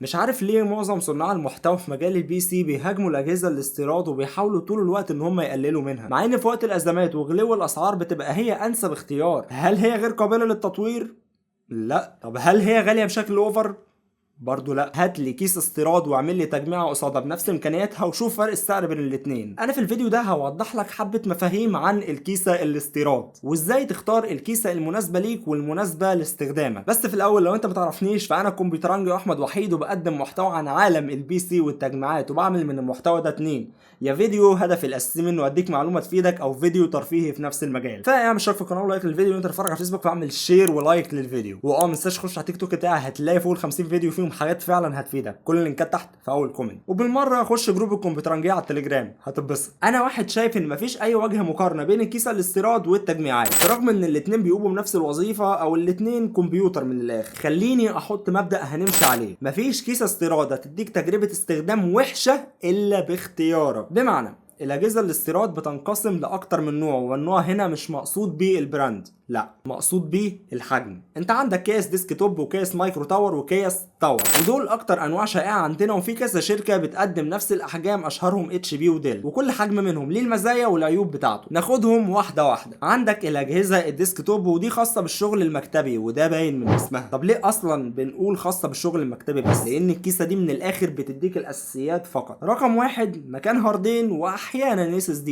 مش عارف ليه معظم صناع المحتوى في مجال ال PC بيهاجموا الاجهزة الاستيراد وبيحاولوا طول الوقت ان هم يقللوا منها، مع ان في وقت الازمات وغلو الاسعار بتبقى هي انسب اختيار. هل هي غير قابله للتطوير؟ لا. طب هل هي غالية بشكل over؟ برضو لا. هات لي كيس استيراد واعمل لي تجميعه قصادها بنفس امكانياتها وشوف فرق السعر بين الاتنين. انا في الفيديو ده هوضح لك حبة مفاهيم عن الكيسة الاستيراد وازاي تختار الكيسة المناسبة ليك والمناسبة لاستخدامك. بس في الاول لو انت متعرفنيش فانا كمبيوترنجي احمد وحيد، وبقدم محتوى عن عالم ال PC والتجميعات، وبعمل من المحتوى ده اتنين، يا فيديو هدفي الاساسي منه اديك معلومة تفيدك، او فيديو ترفيهي في نفس المجال. فاعمل اشتراك في القناة و like للفيديو، وانت تتفرج على فيسبوك فاعمل share و like للفيديو، واه ما تنساش تخش على تيك توك بتاعي، هتلاقي فوق ال 50 فيديو فيهم حاجات فعلا هتفيدك. كل اللينكات تحت في اول comment. وبالمره خش group الكمبيوترنجيه على التليجرام هتتبسط. انا واحد شايف ان مفيش اي وجه مقارنة بين الكيسة الاستيراد والتجميعات، رغم ان الاتنين بيقوموا بنفس الوظيفة او الاتنين كمبيوتر من الاخر. خليني احط مبدا هنمشي عليه: مفيش كيسه استيراد هتديك تجربه استخدام وحشة الا باختيارك. بمعنى الاجهزة الاستيراد بتنقسم لاكتر من نوع، والنوع هنا مش مقصود بيه ال brand، لا، مقصود بيه الحجم. انت عندك كيس desktop وكيس micro tower وكيس tower، ودول اكتر انواع شائعة عندنا، وفي كذا شركة بتقدم نفس الاحجام، اشهرهم HP و Dell، وكل حجم منهم ليه المزايا والعيوب بتاعته. ناخدهم واحدة واحده. عندك الاجهزة ال desktop، ودي خاصة بالشغل المكتبي، وده باين من اسمها. طب ليه اصلا بنقول خاصة بالشغل المكتبي بس؟ لان الكيسة دي من الاخر بتديك الاساسيات فقط. رقم واحد، مكان هاردين واحيانا SSD،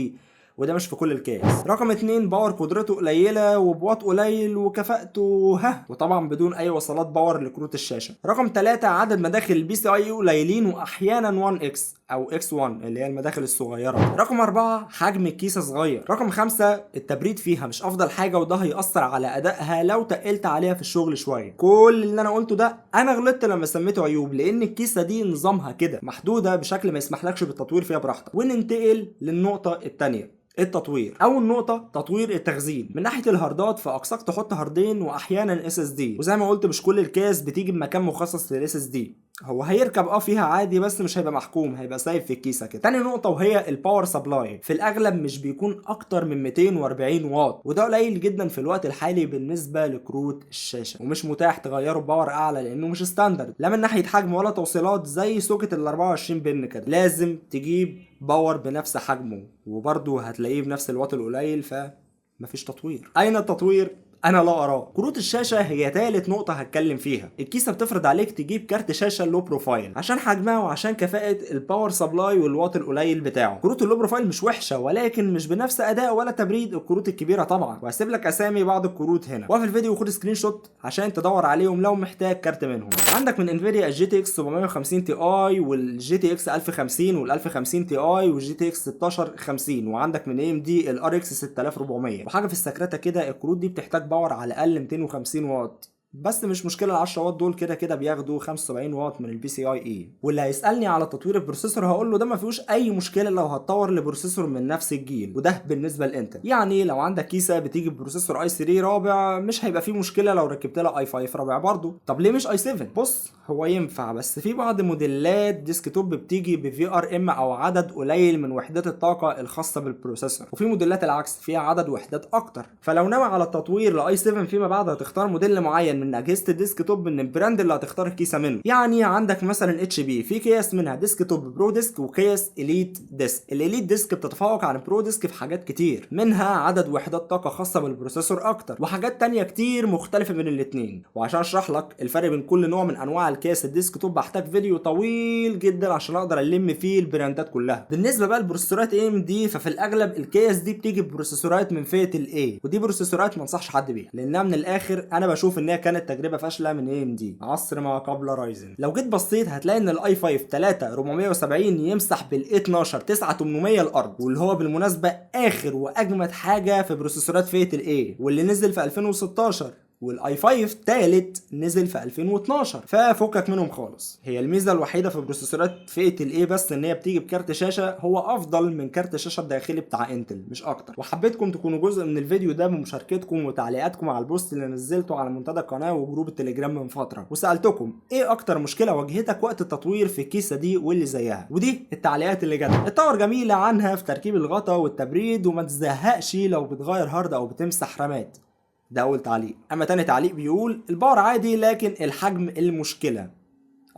وده مش في كل الكيس. رقم اتنين، power قدرته قليلة وبواط قليل وكفاءته ها، وطبعا بدون اي وصلات power لكروت الشاشة. رقم تلاتة، عدد مداخل ال PCIe قليلين واحيانا 1 X او X 1 اللي هي المداخل الصغيرة. رقم أربعة، حجم الكيسة صغير. رقم خمسة، التبريد فيها مش افضل حاجة، وده هيأثر على ادائها لو تقلت عليها في الشغل شوية. كل اللي انا قلته ده انا غلطت لما سميته عيوب، لان الكيسة دي نظامها كده محدودة بشكل ما يسمحلكش بالتطوير فيها براحتك. وننتقل للنقطة التانية، التطوير. اول نقطة تطوير التخزين. من ناحية الهاردات فاقصاك تحط هاردين واحيانا SSD، وزي ما قلت مش كل الكيس بتيجي بمكان مخصص لل SSD. هو هيركب فيها عادي بس مش هيبقى محكوم، هيبقى سايب في الكيسة كده. تاني نقطة وهي ال power supply، في الاغلب مش بيكون اكتر من 240 واط، وده قليل جدا في الوقت الحالي بالنسبة لكروت الشاشه، ومش متاح تغيره ب power اعلى لانه مش standard، لا من ناحية حجم ولا توصيلات زي socket ال 24 pin كده. لازم تجيب power بنفس حجمه، وبرضه هتلاقيه بنفس الواط القليل، فمفيش تطوير. اين التطوير؟ انا لا اراه. كروت الشاشة هي ثالث نقطة هتكلم فيها. الكيسة بتفرض عليك تجيب كارت شاشة low profile عشان حجمها وعشان كفاءة ال power supply والواط القليل بتاعه. كروت ال low profile مش وحشه، ولكن مش بنفس اداء ولا تبريد الكروت الكبيرة طبعا. وهسيب لك اسامي بعض الكروت هنا، وقف الفيديو وخد screenshot عشان تدور عليهم لو محتاج كارت منهم. عندك من Nvidia ال GTX 750 Ti وال GTX 1050 وال 1050 Ti وال GTX 1650، وعندك من AMD ال RX 6400. وحاجه في السكرته كده، الكروت دي بتحتاج power على الاقل 250 واط، بس مش مشكله، ال 10 واط دول كده كده بياخدوا 75 واط من ال PCIe. واللي هيسالني على تطوير ال processor هقول له ده ما فيهوش اي مشكلة لو هتطور ل processor من نفس الجيل، وده بالنسبة ل Intel. يعني لو عندك كيسه بتيجي ب processor i3 رابع مش هيبقى فيه مشكلة لو ركبت لها i5 رابع برضه. طب ليه مش i7؟ بص، هو ينفع، بس في بعض موديلات desktop بتيجي ب VRM او عدد قليل من وحدات الطاقة الخاصة بال processor، وفي موديلات العكس فيها عدد وحدات اكتر. فلو ناوي على التطوير ل i7 فيما بعد هتختار موديل معين من اجهزة ال desktop من ال brand اللي هتختار الكيسة منه. يعني عندك مثلا HP في كيس منها desktop ProDesk وكيس EliteDesk. ال EliteDesk بتتفوق عن ProDesk في حاجات كتير، منها عدد وحدات طاقة خاصة بال processor اكتر، وحاجات تانية كتير مختلفة بين الاثنين. وعشان اشرح لك الفرق بين كل نوع من انواع الكيس ال desktop بحتاج فيديو طويل جدا عشان اقدر الم فيه البراندات كلها. بالنسبة بقى لبروسيسورات AMD، ففي الاغلب الكيس دي بتيجي ببروسيسورات من فئة ال A، ودي بروسيسورات ما انصحش حد بيها، لانها من الاخر انا بشوف انها كانت تجربه فاشلة من AMD عصر ما قبل Ryzen. لو جيت بصيت هتلاقي ان ال i5 3470 يمسح بال A12 9800 الارض، واللي هو بالمناسبة اخر واجمد حاجة في بروسيسورات فئة ال A، واللي نزل في 2016، وال i5 تالت نزل في 2012، ففكك منهم خالص. هي الميزة الوحيدة في بروسيسورات فئة ال A بس ان هي بتيجي بكارت شاشة هو افضل من كارت الشاشة الداخلي بتاع Intel، مش اكتر. وحبيتكم تكونوا جزء من الفيديو ده بمشاركتكم وتعليقاتكم على ال post اللي نزلته على منتدى القناة و group التليجرام من فتره، وسالتكم ايه اكتر مشكلة واجهتك وقت التطوير في الكيسة دي واللي زيها، ودي التعليقات اللي جت: ال tower جميلة عنها في تركيب الغطا والتبريد، وما تزهقش لو بتغير هارد او بتمسح رامات. ده اول تعليق. اما تاني تعليق بيقول ال power عادي لكن الحجم المشكله.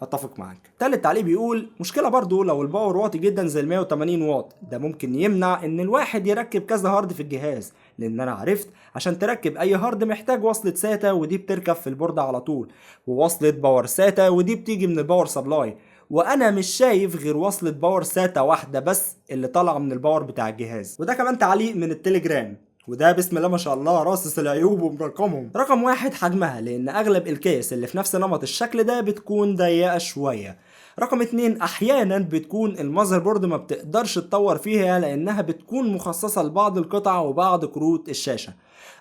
اتفق معاك. تالت تعليق بيقول مشكلة برضو لو ال power واطي جدا زي ال 180 واط، ده ممكن يمنع ان الواحد يركب كذا hard في الجهاز، لان انا عرفت عشان تركب اي hard محتاج وصلة SATA ودي بتركب في البوردة على طول، ووصلة power SATA ودي بتيجي من ال power supply، وانا مش شايف غير وصلة power SATA واحدة بس اللي طالعة من ال power بتاع الجهاز. وده كمان تعليق من التليجرام، وده بسم الله ما شاء الله راصص العيوب ومرقمهم. رقم 1 حجمها، لان اغلب الكيس اللي في نفس نمط الشكل ده بتكون ضيقة شوية. رقم 2 احيانا بتكون ال motherboard ما بتقدرش تطور فيها لانها بتكون مخصصة لبعض القطع وبعض كروت الشاشة.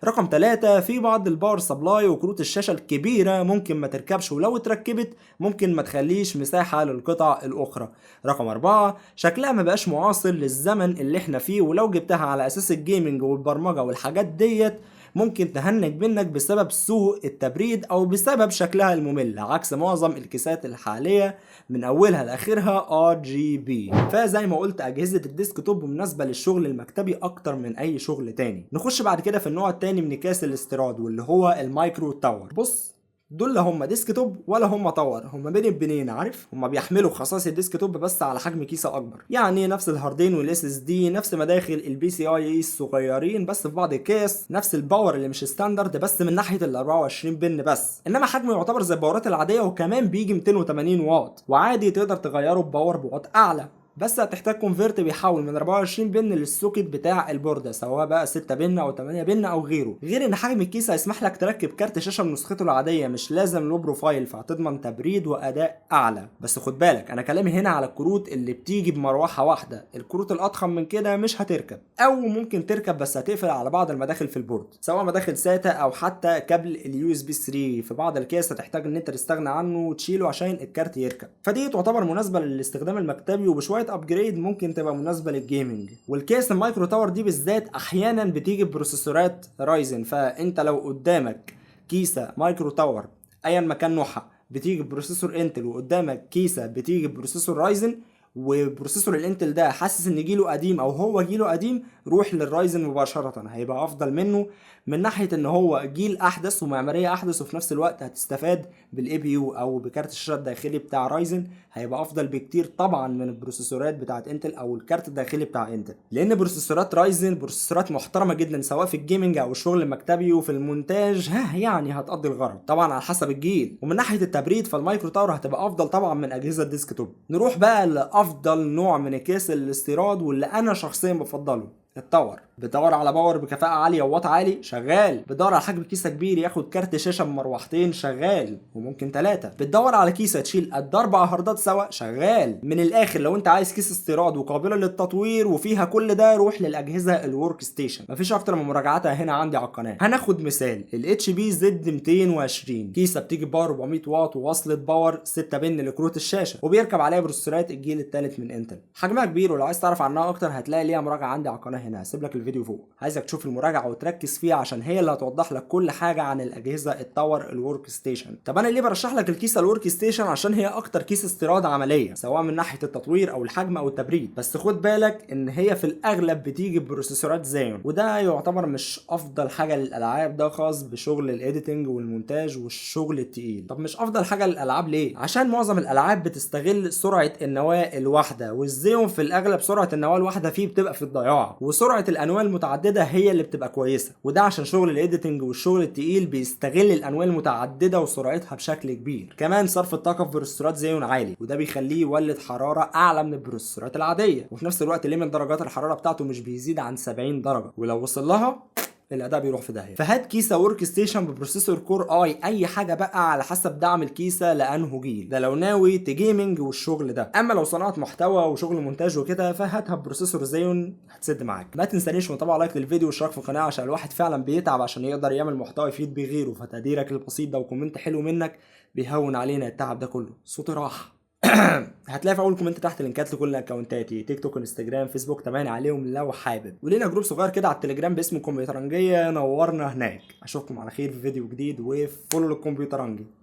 رقم 3 في بعض ال power supply وكروت الشاشة الكبيرة ممكن ما تركبش، ولو اتركبت ممكن ما تخليش مساحة للقطع الأخرى. رقم 4 شكلها ما بقاش معاصر للزمن اللي احنا فيه، ولو جبتها على أساس ال gaming والبرمجة والحاجات ديت ممكن تهنج منك بسبب سوء التبريد او بسبب شكلها الممل، عكس معظم الكيسات الحالية من اولها لاخرها RGB. فزي ما قلت اجهزة ال desktop مناسبة للشغل المكتبي اكتر من اي شغل تاني. نخش بعد كده في النوع التاني من كيس الاستيراد واللي هو ال micro tower. بص، دول لا هم desktop ولا هم tower، هم بين البنين، عارف؟ هم بيحملوا خصائص ال desktop بس على حجم كيسه اكبر، يعني نفس الهاردين وال SSD، نفس مداخل ال PCIe الصغيرين بس في بعض الكيس، نفس ال power اللي مش standard بس من ناحية ال 24 pin بس، انما حجمه يعتبر زي الباورات العادية، وكمان بيجي 280 واط، وعادي تقدر تغيره ب power بواط اعلى، بس هتحتاج convert بيحول من 24 pin لل socket بتاع البورده، سواء بقى 6 pin او 8 pin او غيره. غير ان حجم الكيس هيسمح لك تركب كارت شاشة بنسخته العادية، مش لازم low profile، فهتضمن تبريد واداء اعلى. بس خد بالك، انا كلامي هنا على الكروت اللي بتيجي بمروحه واحدة، الكروت الاضخم من كده مش هتركب، او ممكن تركب بس هتقفل على بعض المداخل في ال board، سواء مداخل SATA او حتى كابل ال USB 3. في بعض الكيس هتحتاج ان انت تستغنى عنه وتشيله عشان الكارت يركب. فدي تعتبر مناسبة للاستخدام المكتبي، وبشويه upgrade ممكن تبقى مناسبة لل gaming. والكيس ال micro tower دي بالذات احيانا بتيجي بروسيسورات Ryzen، فانت لو قدامك كيسه micro tower ايا ما كان نوعها بتيجي ب processor Intel، وقدامك كيسه بتيجي ب processor Ryzen، و processor ال Intel ده حاسس ان جيله قديم او هو جيله قديم، روح لل Ryzen مباشرة، هيبقى افضل منه من ناحية ان هو جيل احدث ومعماريه احدث، وفي نفس الوقت هتستفاد بال APU او بكارت الشاشة الداخلي بتاع Ryzen، هيبقى افضل بكتير طبعا من البروسيسورات بتاعت Intel او الكارت الداخلي بتاع Intel، لان بروسيسورات Ryzen بروسيسورات محترمه جدا سواء في ال gaming او الشغل المكتبي وفي المونتاج، ها يعني هتقضي الغرض طبعا على حسب الجيل. ومن ناحية التبريد فال micro tower هتبقى افضل طبعا من اجهزة ال desktop. نروح بقى لافضل نوع من الكيس الاستيراد واللي انا شخصيا بفضله، ال tower. بتدور على power بكفاءة عالية وواط عالي؟ شغال. بتدور على حجم كيسة كبير ياخد كارت شاشة بمروحتين؟ شغال، وممكن 3. بتدور على كيسة تشيل قد 4 هاردات سوا؟ شغال. من الاخر لو انت عايز كيس استيراد وقابلة للتطوير وفيها كل ده، روح للاجهزة ال workstation، مفيش اكتر من مراجعاتها هنا عندي على القناة. هناخد مثال ال HP Z 220، كيسة بتيجي power 400 واط ووصلة power 6 pin لكروت الشاشة، وبيركب عليها بروسيسورات الجيل الثالث من Intel. حجمها كبير، ولو عايز تعرف عنها اكتر هتلاقي ليها مراجعة عندي على القناة هنا، هسيب لك الفيديو فوق. عايزك تشوف المراجعة وتركز فيها عشان هي اللي هتوضح لك كل حاجة عن الاجهزة ال tower ال workstation. طب انا ليه برشح لك الكيسة ال workstation؟ عشان هي اكتر كيس استيراد عملية سواء من ناحية التطوير او الحجم او التبريد. بس خد بالك ان هي في الاغلب بتيجي ببروسيسورات Xeon، وده يعتبر مش افضل حاجة للالعاب، ده خاص بشغل ال editing والمونتاج والشغل التقيل. طب مش افضل حاجة للالعاب ليه؟ عشان معظم الالعاب بتستغل سرعة النواة الواحدة، وال Xeon في الاغلب سرعة النواة الواحدة فيه بتبقى في الضياع، وسرعة الانويه المتعددة هي اللي بتبقى كويسة، وده عشان شغل ال editing والشغل التقيل بيستغل الانويه المتعددة وسرعتها بشكل كبير. كمان صرف الطاقة في بروسيسورات Xeon عالي، وده بيخليه يولد حرارة اعلى من البروسيسورات العادية، وفي نفس الوقت limit درجات الحرارة بتاعته مش بيزيد عن 70 درجه، ولو وصل لها الاداء بيروح في داهية. فهات كيسه workstation ب processor Core i، اي حاجة بقى على حسب دعم الكيسة لانه جيل، ده لو ناوي ت gaming والشغل ده. اما لو صناعة محتوى وشغل مونتاج وكده فهاتها ب processor Xeon هتسد معاك. ما تنسانيش وطبعا like للفيديو واشتراك في القناة، عشان الواحد فعلا بيتعب عشان يقدر يعمل محتوى يفيد بيه غيره، فتقديرك البسيط ده و comment حلو منك بيهون علينا التعب ده كله. صوتي راح. هتلاقي في اول comment تحت لينكات لكل اكونتاتي، تيك توك، انستجرام، فيسبوك، تابعني عليهم لو حابب. ولينا group صغير كده على التليجرام باسم الكمبيوترنجيه، نورنا هناك. اشوفكم على خير في فيديو جديد، و follow الكمبيوترنجي.